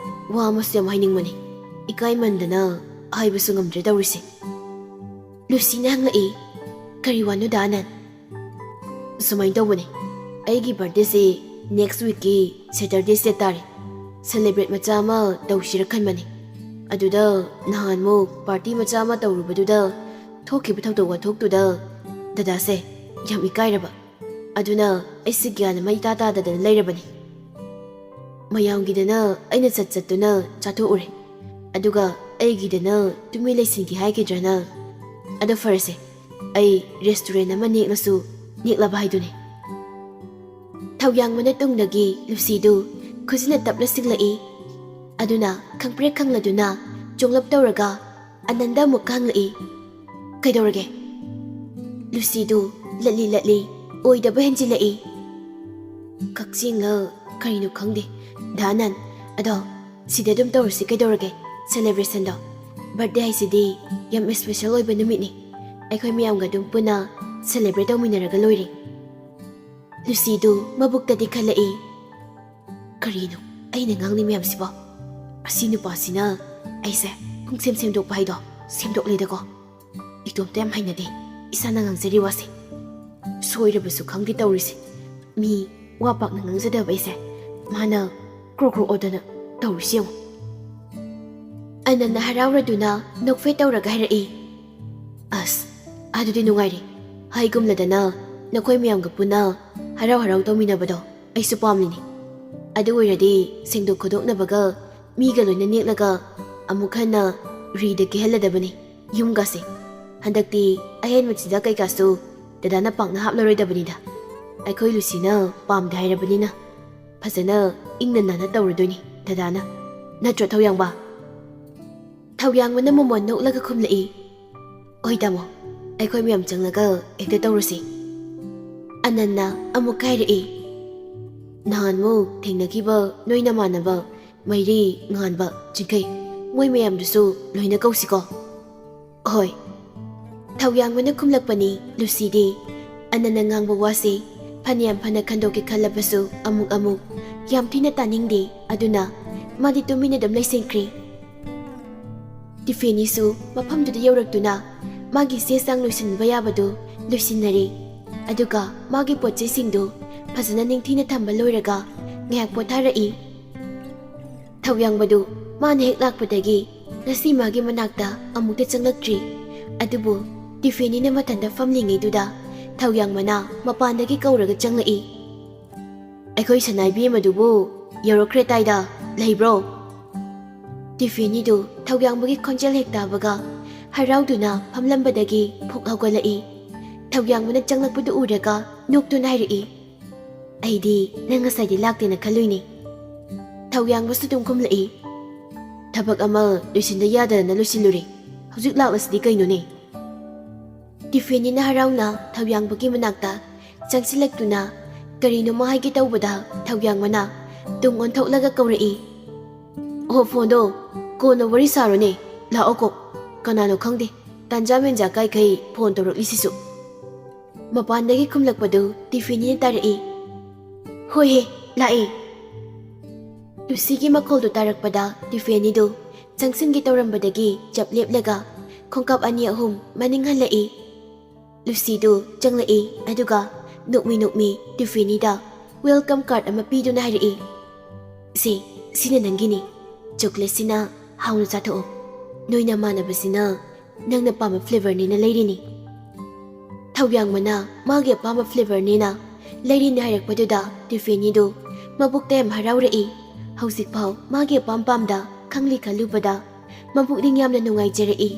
ꯋꯥ ꯑꯃꯁꯨ ꯌꯥꯝ ꯍꯥꯏꯅꯤꯡꯕꯅꯤ꯫ ꯏꯀꯥꯏꯃꯟꯗꯅ ꯍꯥꯏꯕꯁꯨ ꯉꯝꯗ꯭ꯔꯦ ꯇꯧꯔꯤꯁꯦ꯫" ꯂꯨꯁꯤꯅ ꯍꯪꯂꯛꯏ, "ꯀꯔꯤ ꯋꯥꯅꯣ ꯗꯥ ꯑꯅꯟ?" "ꯁꯨꯃꯥꯏꯅ ꯇꯧꯕꯅꯦ, ꯑꯩꯒꯤ ꯕꯥꯔꯗꯦꯁꯦ ꯅꯦꯛꯁ ꯋꯤꯛꯀꯤ ꯁꯦꯇꯔꯗꯦꯁꯤꯗ ꯇꯥꯔꯦ꯫ ꯁꯦꯂꯦꯕ꯭ꯔꯦꯠ ꯃꯆꯥ ꯑꯃ ꯇꯧꯁꯤꯔ ꯈꯟꯕꯅꯦ꯫ ꯑꯗꯨꯗ ꯅꯍꯥꯟꯃꯨꯛ ꯄꯥꯔꯇꯤ ꯃꯆꯥ ꯑꯃ ꯇꯧꯔꯨꯕꯗꯨꯗ ꯊꯣꯛꯈꯤꯕ ꯊꯧꯗꯣꯛ ꯋꯥꯊꯣꯛꯇꯨꯗ ꯗꯗꯥꯁꯦ ꯌꯥꯝ ꯏꯀꯥꯏꯔꯕ꯫ ꯑꯗꯨꯅ ꯑꯩꯁꯦ ꯒ꯭ꯌꯥꯟ ꯑꯃ ꯏꯇꯥ ꯇꯥꯗꯗꯅ ꯂꯩꯔꯕꯅꯤ꯫ ꯃꯌꯥꯝꯒꯤꯗꯅ ꯑꯩꯅ ꯆꯠ ꯆꯠꯇꯨꯅ ꯆꯥꯊꯣꯛꯎꯔꯦ, ꯑꯗꯨꯒ ꯑꯩꯒꯤꯗꯅ ꯇꯨꯃꯤꯟ ꯂꯩꯁꯤꯟꯒꯦ ꯍꯥꯏꯈꯤꯗ꯭ꯔꯅ꯫ ꯑꯗꯣ ꯐꯔꯁꯦ, ꯑꯩ ꯔꯦꯁꯇꯨꯔꯦꯟ ꯑꯃ ꯅꯦꯛꯂꯁꯨ ꯅꯦꯛꯂꯕ ꯍꯥꯏꯗꯨꯅꯤ꯫" ꯊꯧꯌꯥꯡꯕꯅ ꯇꯨꯡꯗꯒꯤ ꯂꯨꯁꯤꯗꯨ ꯈꯨꯖꯤꯟꯅ ꯇꯞꯅ ꯁꯤꯡꯂꯛꯏ꯫ ꯑꯗꯨꯅ ꯈꯪꯄ꯭ꯔꯦꯛ ꯈꯪꯂꯗꯨꯅ ꯆꯣꯡꯂꯞ ꯇꯧꯔꯒ ꯑꯅꯟꯗ ꯑꯃꯨꯛꯀ ꯍꯪꯂꯛꯏ, "ꯀꯩꯗꯧꯔꯒꯦ?" ꯂꯨꯁꯤꯗꯨ ꯂꯠꯂꯤ ꯂꯠꯂꯤ ꯑꯣꯏꯗꯕ ꯍꯦꯟꯖꯤꯜꯂꯛꯏ꯫ "ꯀꯛꯆꯦꯡꯂ ꯀꯔꯤꯅꯣ ꯈꯪꯗꯦ, ꯗꯥ ꯑꯅꯟ꯫ ꯑꯗꯣ ꯁꯤꯗ ꯑꯗꯨꯝ ꯇꯧꯔꯁꯤ ꯀꯩꯗꯧꯔꯒꯦ, ꯁꯦꯂꯦꯕ꯭ꯔꯦꯁꯟꯗꯣ꯫ ꯕꯥꯔꯗꯦ ꯍꯥꯏꯁꯤꯗꯤ ꯌꯥꯝ ꯏꯁꯄꯦꯁꯦꯜ ꯑꯣꯏꯕ ꯅꯨꯃꯤꯠꯅꯤ꯫ ꯑꯩꯈꯣꯏ ꯃꯌꯥꯝꯒ ꯑꯗꯨꯝ ꯄꯨꯟꯅ ꯁꯦꯂꯦꯕ꯭ꯔꯦꯠ ꯇꯧꯃꯤꯟꯅꯔꯒ ꯂꯣꯏꯔꯦ꯫ ꯂꯨꯁꯤꯗꯨ ꯃꯕꯨꯛꯇꯗꯤ ꯈꯜꯂꯛꯏ, "ꯀꯔꯤꯅꯣ ꯑꯩꯅ ꯉꯥꯡꯂꯤ ꯃꯌꯥꯝꯁꯤꯕꯣ? ꯑꯁꯤ ꯅꯨꯄꯥꯁꯤꯅ ꯑꯩꯁꯦ ꯄꯨꯡꯁꯦꯝ ꯁꯦꯝꯗꯣꯛꯄ ꯍꯥꯏꯗꯣ ꯁꯦꯝꯗꯣꯛꯂꯦꯗꯀꯣ꯫ ꯏꯇꯣꯝꯇ ꯌꯥꯝ ꯍꯩꯅꯗꯦ ꯏꯁꯥꯅ ꯉꯥꯡꯖꯔꯤ ꯋꯥꯁꯦ꯫ ꯁꯣꯏꯔꯕꯁꯨ ꯈꯪꯗꯦ ꯇꯧꯔꯤꯁꯦ꯫ ꯃꯤ ꯋꯥ ꯄꯥꯛꯅ ꯉꯥꯡꯖꯗꯕ ꯑꯩꯁꯦ ꯃꯥꯅ ꯀ꯭ꯔꯣ ꯀ꯭ꯔꯣ ꯑꯣꯗꯅ ꯇꯧꯔꯤꯁꯤ ꯌꯦꯡꯉꯨ꯫" ꯑꯅꯟꯅ ꯍꯔꯥꯎꯔꯗꯨꯅ ꯅꯣꯛꯐꯦꯠ ꯇꯧꯔꯒ ꯍꯥꯏꯔꯛꯏ, "ꯑꯁ, ꯑꯗꯨꯗꯤ ꯅꯨꯡꯉꯥꯏꯔꯦ꯫ ꯍꯥꯏꯒꯨꯝꯂꯗꯅ ꯅꯈꯣꯏ ꯃꯌꯥꯝꯒ ꯄꯨꯟꯅ ꯍꯔꯥꯎ ꯍꯔꯥꯎ ꯇꯧꯃꯤꯟꯅꯕꯗꯣ ꯑꯩꯁꯨ ꯄꯥꯝꯂꯤꯅꯤ꯫ ꯑꯗꯨ ꯑꯣꯏꯔꯗꯤ ꯁꯦꯡꯗꯣꯛ ꯈꯣꯠꯇꯣꯛꯅꯕꯒ ꯃꯤꯒ ꯂꯣꯏꯅ ꯅꯦꯛꯂꯒ ꯑꯃꯨꯛ ꯍꯟꯅ ꯔꯤꯗ ꯀꯦꯍꯜꯂꯗꯕꯅꯤ ꯌꯨꯝꯒꯁꯦ꯫ ꯍꯟꯗꯛꯇꯤ ꯑꯍꯦꯟꯕ ꯆꯤꯟꯖꯥꯛ ꯀꯩꯀꯥꯁꯨ ꯗꯗꯥꯅ ꯄꯥꯛꯅ ꯍꯥꯞꯂꯔꯣꯏꯗꯕꯅꯤꯗ꯫ ꯑꯩꯈꯣꯏ ꯂꯨꯁꯤꯅ ꯄꯥꯝꯗꯦ ꯍꯥꯏꯔꯕꯅꯤꯅ ꯐꯖꯅ ꯏꯪꯅ ꯅꯥꯟꯅ ꯇꯧꯔꯗꯣꯏꯅꯤ ꯗꯗꯥꯅ꯫ ꯅꯠꯇ꯭ꯔꯣ ꯊꯧꯌꯥꯡꯕ?" ꯊꯧꯌꯥꯡꯕꯅ ꯃꯃꯣꯟ ꯅꯣꯛꯂꯒ ꯈꯨꯝꯂꯛꯏ, "ꯍꯣꯏ ꯇꯥꯃꯣ, ꯑꯩꯈꯣꯏ ꯃꯌꯥꯝ ꯆꯪꯂꯒ ꯍꯦꯛꯇ ꯇꯧꯔꯁꯤ꯫" ꯑꯅꯟꯅ ꯑꯃꯨꯛ ꯍꯥꯏꯔꯛꯏ, "ꯅꯍꯥꯟꯃꯨꯛ ꯊꯦꯡꯅꯈꯤꯕ ꯅꯣꯏ ꯅꯃꯥꯟꯅꯕ ꯃꯩꯔꯤ, ꯉꯥꯟꯕ, ꯆꯤꯡꯈꯩ, ꯃꯣꯏ ꯃꯌꯥꯝꯗꯨꯁꯨ ꯂꯣꯏꯅ ꯀꯧꯁꯤꯀꯣ?" "ꯍꯣꯏ꯫" ꯊꯧꯌꯥꯡꯕꯅ ꯈꯨꯝꯂꯛꯄꯅꯤ꯫ ꯂꯨꯁꯤꯗꯤ ꯑꯅꯟꯅ ꯉꯥꯡꯕ ꯋꯥꯁꯤ ꯐꯅꯌꯥꯝ ꯐꯅ ꯈꯟꯗꯣꯛꯀꯦ ꯈꯜꯂꯕꯁꯨ ꯑꯃꯨꯛ ꯑꯃꯨꯛ ꯌꯥꯝ ꯊꯤꯅ ꯇꯥꯅꯤꯡꯗꯦ꯫ ꯑꯗꯨꯅ ꯃꯥꯗꯤ ꯇꯨꯃꯤꯟꯅ ꯑꯗꯨꯝ ꯂꯩꯁꯤꯟꯈ꯭ꯔꯦ꯫ ꯇꯤꯐꯦꯅꯤꯁꯨ ꯃꯐꯝꯗꯨꯗ ꯌꯧꯔꯛꯇꯨꯅ ꯃꯥꯒꯤ ꯆꯦ ꯆꯥꯡ ꯂꯣꯏꯁꯤꯟꯕ ꯌꯥꯕꯗꯨ ꯂꯣꯏꯁꯤꯟꯅꯔꯤ꯫ ꯑꯗꯨꯒ ꯃꯥꯒꯤ ꯄꯣꯠ ꯆꯩꯁꯤꯡꯗꯨ ꯐꯖꯅ ꯅꯤꯡꯊꯤꯅ ꯊꯝꯕ ꯂꯣꯏꯔꯒ ꯉꯥꯏꯍꯥꯛ ꯄꯣꯊꯥꯔꯛꯏ꯫ ꯊꯧꯌꯥꯡꯕꯗꯨ ꯃꯥꯅ ꯍꯦꯛ ꯂꯥꯛꯄꯗꯒꯤ ꯉꯁꯤ ꯃꯥꯒꯤ ꯃꯅꯥꯛꯇ ꯑꯃꯨꯛꯇ ꯆꯪꯂꯛꯇ꯭ꯔꯤ꯫ ꯑꯗꯨꯕꯨ ꯇꯤꯐꯦꯅꯤꯅ ꯃꯊꯟꯇ ꯐꯝꯂꯤꯉꯩꯗꯨꯗ ꯊꯧꯌꯥꯡꯕꯅ ꯃꯄꯥꯟꯗꯒꯤ ꯀꯧꯔꯒ ꯆꯪꯂꯛꯏ꯫ "ꯑꯩꯈꯣꯏ ꯁꯅꯥꯏꯕꯤ ꯑꯃꯗꯨꯕꯨ ꯌꯧꯔꯛꯈ꯭ꯔꯦ ꯇꯥꯏꯗ, ꯂꯩꯕ꯭ꯔꯣ?" ꯇꯤꯐꯦꯅꯤꯗꯨ ꯊꯧꯌꯥꯡꯕꯒꯤ ꯈꯣꯟꯖꯦꯜ ꯍꯦꯛ ꯇꯥꯕꯒ ꯍꯔꯥꯎꯗꯨꯅ ꯐꯝꯂꯝꯕꯗꯒꯤ ꯐꯨꯛ ꯍꯧꯒꯠꯂꯛꯏ꯫ ꯊꯧꯌꯥꯡꯕꯅ ꯆꯪꯂꯛꯄꯗꯨ ꯎꯔꯒ ꯅꯣꯛꯇꯨꯅ ꯍꯥꯏꯔꯛꯏ, "ꯑꯩꯗꯤ ꯅꯪ ꯉꯁꯥꯏꯗꯤ ꯂꯥꯛꯇꯦꯅ ꯈꯜꯂꯨꯏꯅꯦ꯫" ꯊꯧꯌꯥꯡꯕꯁꯨ ꯑꯗꯨꯝ ꯈꯨꯝꯂꯛꯏ, "ꯊꯕꯛ ꯑꯃ ꯂꯣꯏꯁꯤꯟꯗ ꯌꯥꯗꯗꯅ ꯂꯣꯏꯁꯤꯜꯂꯨꯔꯦ꯫ ꯍꯧꯖꯤꯛ ꯂꯥꯛꯂꯁꯤꯗꯤ ꯀꯩꯅꯣꯅꯦ?" ꯇꯤꯐꯦꯅꯤꯅ ꯍꯔꯥꯎꯅ ꯊꯧꯌꯥꯡꯕꯒꯤ ꯃꯅꯥꯛꯇ ꯆꯪꯁꯤꯜꯂꯛꯇꯨꯅ ꯀꯔꯤꯅꯣꯃ ꯍꯥꯏꯒꯦ ꯇꯧꯕꯗ ꯊꯧꯌꯥꯡꯕꯅ ꯇꯨꯡ ꯑꯣꯟꯊꯣꯛꯂꯒ ꯀꯧꯔꯛꯏ, "ꯑꯣ, ꯐꯣꯟꯗꯣ ꯀꯣꯟꯅ ꯋꯥꯔꯤ ꯁꯥꯔꯣꯅꯦ, ꯂꯥꯛꯑꯣ ꯀꯣꯛ꯫ ꯀꯅꯥꯅꯣ ꯈꯪꯗꯦ, ꯇꯥꯟꯖꯥ ꯃꯦꯟꯖꯥ ꯀꯥꯏꯈꯩ ꯐꯣꯟ ꯇꯧꯔꯛꯂꯤꯁꯤꯁꯨ꯫" ꯃꯄꯥꯟꯗꯒꯤ ꯈꯨꯝꯂꯛꯄꯗꯨ ꯇꯤꯐꯦꯅꯤꯅ ꯇꯥꯔꯛꯏ꯫ "ꯍꯣꯏꯍꯦ, ꯂꯥꯛꯑꯦ꯫" ꯂꯨꯁꯤꯒꯤ ꯃꯈꯣꯜꯗꯨ ꯇꯥꯔꯛꯄꯗ ꯇꯤꯐꯦꯅꯤꯗꯨ ꯆꯪꯁꯤꯟꯒꯦ ꯇꯧꯔꯝꯕꯗꯒꯤ ꯆꯞ ꯂꯦꯞꯂꯒ ꯈꯣꯡꯀꯥꯞ ꯑꯅꯤ ꯑꯍꯨꯝ ꯃꯅꯤꯡ ꯍꯜꯂꯛꯏ꯫ ꯂꯨꯁꯤꯗꯨ ꯆꯪꯂꯛꯏ, ꯑꯗꯨꯒ ꯅꯣꯛꯃꯤ ꯅꯣꯛꯃꯤ ꯇꯤꯐꯦꯅꯤꯗ welcome card ꯑꯃ ꯄꯤꯗꯨꯅ ꯍꯥꯏꯔꯛꯏ, "ꯁꯦ, ꯁꯤꯅ ꯅꯪꯒꯤꯅꯤ꯫ ꯆꯣꯀ꯭ꯂꯦꯠꯁꯤꯅ ꯍꯥꯎꯅ ꯆꯥꯊꯣꯛꯑꯣ꯫ ꯅꯣꯏ ꯅꯃꯥꯟꯅꯕꯁꯤꯅ ꯅꯪꯅ ꯄꯥꯝꯕ flavorꯅꯦꯅ ꯂꯩꯔꯤꯅꯤ꯫" ꯊꯧꯌꯥꯡꯕꯅ ꯃꯥꯒꯤ ꯑꯄꯥꯝꯕ flavorꯅꯦꯅ ꯂꯩꯔꯤꯅꯤ ꯍꯥꯏꯔꯛꯄꯗꯨꯗ ꯇꯤꯐꯦꯅꯤꯗꯨ ꯃꯕꯨꯛꯇ ꯌꯥꯝ ꯍꯔꯥꯎꯔꯛꯏ꯫ ꯍꯧꯖꯤꯛꯐꯥꯎ ꯃꯥꯒꯤ ꯑꯄꯥꯝ ꯄꯥꯝꯗ ꯈꯪꯂꯤ ꯈꯜꯂꯨꯕꯗ ꯃꯄꯨꯛꯅꯤꯡ ꯌꯥꯝꯅ ꯅꯨꯡꯉꯥꯏꯖꯔꯛꯏ꯫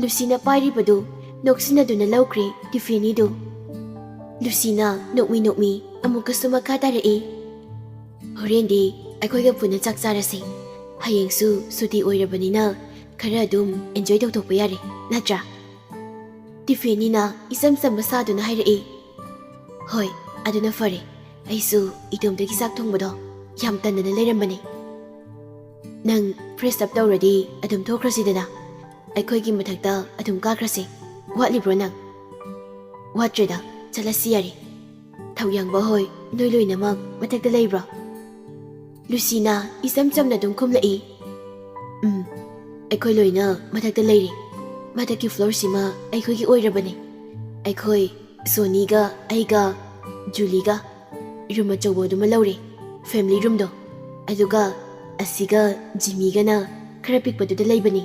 ꯂꯨꯁꯤꯅ ꯄꯥꯏꯔꯤꯕꯗꯨ ꯅꯣꯛꯁꯤꯟꯅꯗꯨꯅ ꯂꯧꯈ꯭ꯔꯦ ꯇꯤꯐꯦꯅꯤꯗꯨ꯫ ꯂꯨꯁꯤꯅ ꯅꯣꯛꯃꯤ ꯅꯣꯛꯃꯤ ꯑꯃꯨꯛꯀꯁꯨ ꯃꯈꯥ ꯇꯥꯔꯛꯏ, "ꯍꯣꯔꯦꯟꯗꯤ ꯑꯩꯈꯣꯏꯒ ꯄꯨꯟꯅ ꯆꯥꯛ ꯆꯥꯔꯁꯤ꯫ ꯍꯌꯦꯡꯁꯨ ꯁꯨꯇꯤ ꯑꯣꯏꯔꯕꯅꯤꯅ ꯈꯔ ꯑꯗꯨꯝ enjoy ꯇꯧꯊꯣꯛꯄ ꯌꯥꯔꯦ, ꯅꯠꯇ꯭ꯔꯥ?" ꯇꯤꯐꯦꯅꯤꯅ ꯏꯆꯝ ꯆꯝꯕ ꯁꯥꯗꯨꯅ ꯍꯥꯏꯔꯛꯏ, "ꯍꯣꯏ, ꯑꯗꯨꯅ ꯐꯔꯦ꯫ ꯑꯩꯁꯨ ꯏꯇꯣꯝꯇꯒꯤ ꯆꯥꯛ ꯊꯣꯡꯕꯗꯣ ꯌꯥꯝ ꯇꯟꯗꯅ ꯂꯩꯔꯝꯕꯅꯦ꯫ ꯅꯪ fresh up ꯇꯧꯔꯗꯤ ꯑꯗꯨꯝ ꯊꯣꯛꯈ꯭ꯔꯁꯤꯗꯅ꯫ ꯑꯩꯈꯣꯏꯒꯤ ꯃꯊꯛꯇ ꯑꯗꯨꯝ ꯀꯥꯈ꯭ꯔꯁꯦ꯫ ꯋꯥꯠꯂꯤꯕ꯭ꯔꯣ ꯅꯪ?" "ꯋꯥꯠꯇ꯭ꯔꯦꯗ, ꯆꯠꯂꯁꯤ ꯌꯥꯔꯦ꯫ ꯊꯧꯌꯥꯡꯕ ꯍꯣꯏ, ꯅꯣꯏ ꯂꯣꯏꯅꯃꯛ ꯃꯊꯛꯇ ꯂꯩꯕ꯭ꯔꯣ?" ꯂꯨꯁꯤꯅ ꯏꯆꯝ ꯆꯝꯅ ꯑꯗꯨꯝ ꯈꯨꯝꯂꯛꯏ, "ꯎꯝ, ꯑꯩꯈꯣꯏ ꯂꯣꯏꯅ ꯃꯊꯛꯇ ꯂꯩꯔꯤ꯫ ꯃꯊꯛꯀꯤ floorꯁꯤꯃ ꯑꯩꯈꯣꯏꯒꯤ ꯑꯣꯏꯔꯕꯅꯤ꯫ ꯑꯩꯈꯣꯏ ꯁꯣꯅꯤꯒ ꯑꯩꯒ ꯖꯨꯂꯤꯒ room ꯑꯆꯧꯕꯗꯨꯃ ꯂꯧꯔꯦ, family roomꯗꯣ꯫ ꯑꯗꯨꯒ ꯑꯁꯤꯒ ꯖꯤꯃꯤꯒꯅ ꯈꯔ ꯄꯤꯛꯄꯗꯨꯗ ꯂꯩꯕꯅꯤ꯫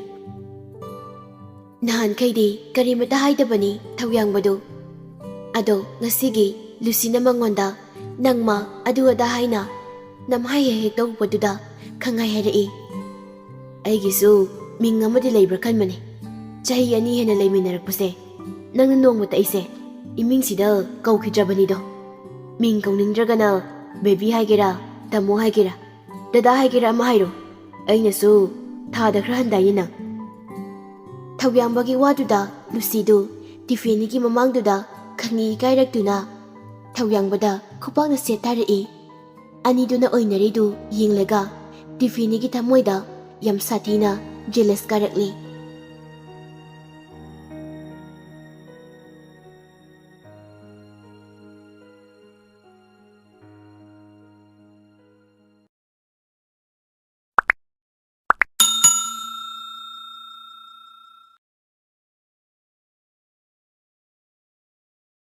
ꯅꯍꯥꯟꯈꯩꯗꯤ ꯀꯔꯤꯃꯇ ꯍꯥꯏꯗꯕꯅꯤ ꯊꯧꯌꯥꯡꯕꯗꯨ꯫ ꯑꯗꯣ ꯉꯁꯤꯒꯤ ꯂꯨꯁꯤꯅ ꯃꯉꯣꯟꯗ ꯅꯪꯃ ꯑꯗꯨ ꯑꯗꯥ ꯍꯥꯏꯅ ꯅꯝꯍꯥꯏ ꯍꯦꯛ ꯍꯦꯛ ꯇꯧꯕꯗꯨꯗ ꯈꯪꯍꯥꯏ ꯍꯥꯏꯔꯛꯏ꯫ ꯑꯩꯒꯤꯁꯨ ꯃꯤꯡ ꯑꯃꯗꯤ ꯂꯩꯕ꯭ꯔꯥ ꯈꯟꯕꯅꯤ꯫ ꯆꯍꯤ ꯑꯅꯤ ꯍꯦꯟꯅ ꯂꯩꯃꯤꯟꯅꯔꯛꯄꯁꯦ, ꯅꯪꯅ ꯅꯣꯡꯃꯇ ꯑꯩꯁꯦ ꯏꯃꯤꯡꯁꯤꯗ ꯀꯧꯈꯤꯗ꯭ꯔꯕꯅꯤꯗꯣ꯫ ꯃꯤꯡ ꯀꯧꯅꯤꯡꯗ꯭ꯔꯒꯅ ꯕꯦꯕꯤ ꯍꯥꯏꯒꯦꯔꯥ, ꯇꯥꯃꯣ ꯍꯥꯏꯒꯦꯔꯥ, ꯗꯗꯥ ꯍꯥꯏꯒꯦꯔꯥ ꯑꯃ ꯍꯥꯏꯔꯣ꯫ ꯑꯩꯅꯁꯨ ꯊꯥꯗ ꯈꯔ ꯍꯟꯗꯥꯏꯅꯤ ꯅꯪ꯫" ꯊꯧꯌꯥꯡꯕꯒꯤ ꯋꯥꯗꯨꯗ ꯂꯨꯁꯤꯗꯨ ꯇꯤꯐꯦꯅꯤꯒꯤ ꯃꯃꯥꯡꯗꯨꯗ ꯈꯪꯏ ꯏꯀꯥꯏꯔꯛꯇꯨꯅ ꯊꯧꯌꯥꯡꯕꯗ ꯈꯨꯄꯥꯛꯅ ꯁꯦꯠ ꯊꯥꯔꯛꯏ꯫ ꯑꯅꯤꯗꯨꯅ ꯑꯣꯏꯅꯔꯤꯗꯨ ꯌꯦꯡꯂꯒ ꯇꯤꯐꯦꯅꯤꯒꯤ ꯊꯃꯣꯏꯗ ꯌꯥꯝ ꯁꯥꯊꯤꯅ jealous ꯀꯥꯔꯛꯂꯤ꯫